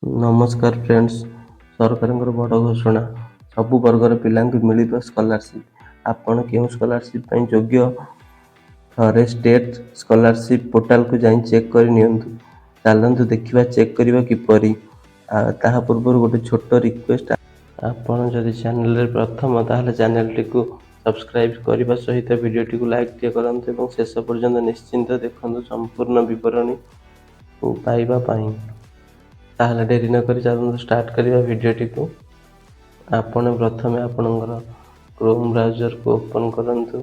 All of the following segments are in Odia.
ନମସ୍କାର ଫ୍ରେଣ୍ଡସ୍, ସରକାରଙ୍କର ବଡ଼ ଘୋଷଣା, ସବୁ ବର୍ଗର ପିଲାଙ୍କୁ ମିଳିବ ସ୍କଲାରସିପ୍। ଆପଣ କେଉଁ ସ୍କଲାରସିପ୍ ପାଇଁ ଯୋଗ୍ୟ, ଥରେ ଷ୍ଟେଟ୍ ସ୍କଲାରସିପ୍ ପୋର୍ଟାଲକୁ ଯାଇ ଚେକ୍ କରି ନିଅନ୍ତୁ। ଚାଲନ୍ତୁ ଦେଖିବା ଚେକ୍ କରିବା କିପରି। ତାହା ପୂର୍ବରୁ ଗୋଟେ ଛୋଟ ରିକ୍ୱେଷ୍ଟ, ଆପଣ ଯଦି ଚ୍ୟାନେଲରେ ପ୍ରଥମ, ତାହେଲେ ଚ୍ୟାନେଲଟିକୁ ସବସ୍କ୍ରାଇବ୍ କରିବା ସହିତ ଭିଡ଼ିଓଟିକୁ ଲାଇକ୍ ଟିକେ କରନ୍ତୁ ଏବଂ ଶେଷ ପର୍ଯ୍ୟନ୍ତ ନିଶ୍ଚିନ୍ତ ଦେଖନ୍ତୁ ସମ୍ପୂର୍ଣ୍ଣ ବିବରଣୀ ପାଇବା ପାଇଁ। ତାହେଲେ ଡେରି ନକରି ଚାଲନ୍ତୁ ଷ୍ଟାର୍ଟ କରିବା ଭିଡ଼ିଓଟିକୁ। ଆପଣ ପ୍ରଥମେ ଆପଣଙ୍କର କ୍ରୋମ୍ ବ୍ରାଉଜରକୁ ଓପନ୍ କରନ୍ତୁ।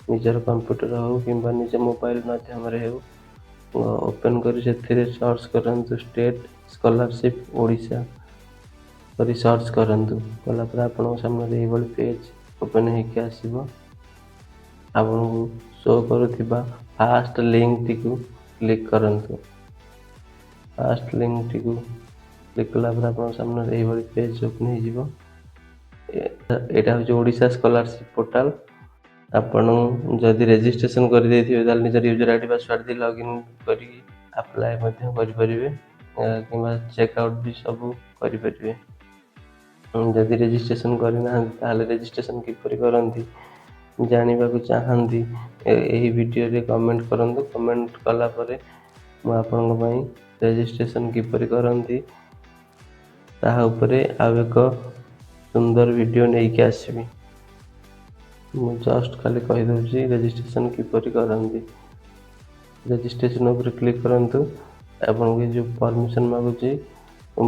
ନିଜର କମ୍ପ୍ୟୁଟର ହେଉ କିମ୍ବା ନିଜ ମୋବାଇଲ ମାଧ୍ୟମରେ ହେଉ, ଓପନ୍ କରି ସେଥିରେ ସର୍ଚ୍ଚ କରନ୍ତୁ, ଷ୍ଟେଟ୍ ସ୍କଲାରସିପ୍ ଓଡ଼ିଶା କରି ସର୍ଚ୍ଚ କରନ୍ତୁ। କଲା ପରେ ଆପଣଙ୍କ ସାମ୍ନାରେ ଏଇଭଳି ପେଜ୍ ଓପନ୍ ହେଇକି ଆସିବ। ଆପଣଙ୍କୁ ଶୋ କରୁଥିବା ଫାଷ୍ଟ ଲିଙ୍କଟିକୁ କ୍ଲିକ୍ କରନ୍ତୁ। ଫାଷ୍ଟ ଲିଙ୍କଟିକୁ କ୍ଲିକ୍ କଲା ପରେ ଆପଣଙ୍କ ସାମ୍ନାରେ ଏଇଭଳି ପେଜ୍ ଓପନ୍ ହେଇଯିବ। ଏଇଟା ହେଉଛି ଓଡ଼ିଶା ସ୍କଲାରସିପ୍ ପୋର୍ଟାଲ। ଆପଣ ଯଦି ରେଜିଷ୍ଟ୍ରେସନ କରିଦେଇଥିବେ, ତାହେଲେ ନିଜର ୟୁଜର ଆଇଡି, ପାସୱାର୍ଡ଼ ଦେଇ ଲଗ୍ଇନ୍ କରିକି ଆପ୍ଲାଏ ମଧ୍ୟ କରିପାରିବେ କିମ୍ବା ଚେକ୍ ଆଉଟ୍ ବି ସବୁ କରିପାରିବେ। ଯଦି ରେଜିଷ୍ଟ୍ରେସନ କରିନାହାନ୍ତି, ତାହେଲେ ରେଜିଷ୍ଟ୍ରେସନ କିପରି କରନ୍ତି ଜାଣିବାକୁ ଚାହାନ୍ତି, ଏହି ଭିଡ଼ିଓରେ କମେଣ୍ଟ କରନ୍ତୁ। କମେଣ୍ଟ କଲା ପରେ ମୁଁ ଆପଣଙ୍କ ପାଇଁ ରେଜିଷ୍ଟ୍ରେସନ କିପରି କରନ୍ତି, ତାହା ଉପରେ ଆଉ ଏକ ସୁନ୍ଦର ଭିଡ଼ିଓ ନେଇକି ଆସିବି। ମୁଁ ଜଷ୍ଟ ଖାଲି କହିଦେଉଛି ରେଜିଷ୍ଟ୍ରେସନ କିପରି କରନ୍ତି। ରେଜିଷ୍ଟ୍ରେସନ ଉପରେ କ୍ଲିକ୍ କରନ୍ତୁ। ଆପଣଙ୍କୁ ଏ ଯେଉଁ ପରମିସନ୍ ମାଗୁଛି,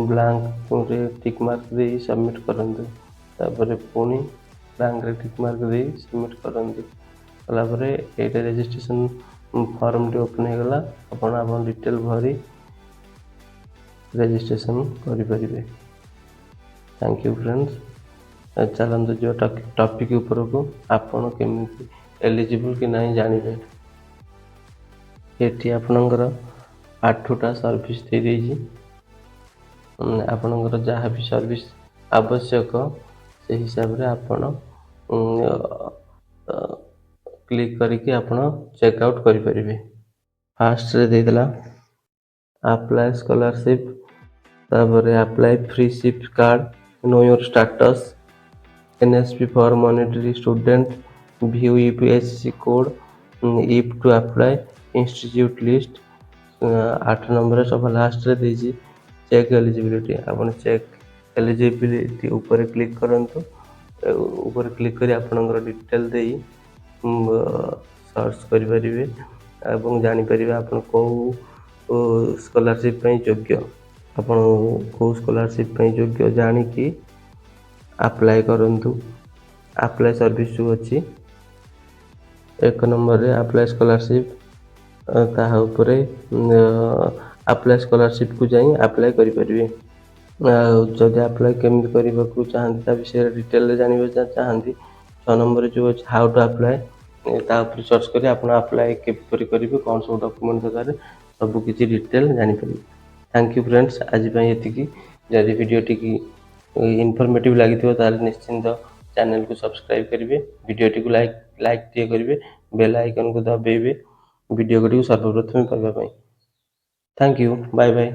ବ୍ଲାଙ୍କରେ ଟିକ୍ ମାର୍କ ଦେଇ ସବମିଟ୍ କରନ୍ତୁ। ତାପରେ ପୁଣି ବ୍ଲାଙ୍କରେ ଟିକ୍ ମାର୍କ ଦେଇ ସବମିଟ୍ କରନ୍ତୁ। କଲା ପରେ ଏଇଟା ରେଜିଷ୍ଟ୍ରେସନ ଫର୍ମଟି ଓପନ୍ ହେଇଗଲା। ଆପଣ ଆପଣ ଡିଟେଲ୍ ଭରି ରେଜିଷ୍ଟ୍ରେସନ କରିପାରିବେ। Thank you friends. ଚାଲନ୍ତୁ ଯିବା ଟପିକ୍ ଉପରକୁ। ଆପଣ କେମିତି ଏଲିଜିବୁଲ୍ କି ନାହିଁ ଜାଣିବେ। ଏଠି ଆପଣଙ୍କର ଆଠଟା ସର୍ଭିସ୍ ଦେଇଦେଇଛି। ଆପଣଙ୍କର ଯାହା ବି ସର୍ଭିସ୍ ଆବଶ୍ୟକ, ସେ ହିସାବରେ ଆପଣ କ୍ଲିକ୍ କରିକି ଆପଣ ଚେକ୍ ଆଉଟ୍ କରିପାରିବେ। ଫାଷ୍ଟରେ ଦେଇଦେଲା ଆପ୍ଲାଏ ସ୍କଲାରସିପ୍, ତାପରେ apply free SIP card, know your status, NSP for minority student, view UPSC code, if to apply, institute list। 8 ନମ୍ବରରେ ସଭା ଲାଷ୍ଟରେ ଦେଇଛି ଚେକ୍ ଏଲିଜିବିଲିଟି। ଆପଣ ଚେକ୍ ଏଲିଜିବିଲିଟି ଉପରେ କ୍ଲିକ୍ କରନ୍ତୁ। ଉପରେ କ୍ଲିକ୍ କରି ଆପଣଙ୍କର ଡିଟେଲ୍ ଦେଇ ସର୍ଚ୍ଚ କରିପାରିବେ ଏବଂ ଜାଣିପାରିବେ ଆପଣ କେଉଁ ସ୍କଲାରସିପ୍ ପାଇଁ ଯୋଗ୍ୟ। ଆପଣ କେଉଁ ସ୍କଲାରସିପ୍ ପାଇଁ ଯୋଗ୍ୟ ଜାଣିକି ଆପ୍ଲାଏ କରନ୍ତୁ। ଆପ୍ଲାଏ ସର୍ଭିସ୍ ଯେଉଁ ଅଛି, 1 ନମ୍ବରରେ ଆପ୍ଲାଏ ସ୍କଲାରସିପ୍, ତାହା ଉପରେ ଆପ୍ଲାଏ ସ୍କଲାରସିପ୍କୁ ଯାଇ ଆପ୍ଲାଏ କରିପାରିବେ। ଆଉ ଯଦି ଆପ୍ଲାଏ କେମିତି କରିବାକୁ ଚାହାନ୍ତି, ତା ବିଷୟରେ ଡିଟେଲରେ ଜାଣିବାକୁ ଚାହାନ୍ତି, 6 ନମ୍ବରରେ ଯେଉଁ ଅଛି how to apply, ତା ଉପରେ ସର୍ଚ୍ଚ କରି ଆପଣ ଆପ୍ଲାଏ କିପରି କରିବେ, କ'ଣ ସବୁ ଡକୁମେଣ୍ଟ ଦରକାର, ସବୁ କିଛି ଡିଟେଲ ଜାଣିପାରିବେ। Thank you friends, ଆଜି ପାଇଁ ଏତିକି। ଯଦି ଭିଡ଼ିଓଟିକି ଇନଫର୍ମେଟିଭ୍ ଲାଗିଥିବ, ତାହେଲେ ନିଶ୍ଚିନ୍ତ ଚ୍ୟାନେଲକୁ ସବସ୍କ୍ରାଇବ୍ କରିବେ, ଭିଡ଼ିଓଟିକୁ ଲାଇକ୍ ଲାଇକ୍ ଟିକେ କରିବେ, ବେଲ୍ ଆଇକନ୍କୁ ଦବାଇବେ ଭିଡ଼ିଓ ଗୁଡ଼ିକୁ ସର୍ବପ୍ରଥମେ ପାଇବା ପାଇଁ। Thank you, bye bye.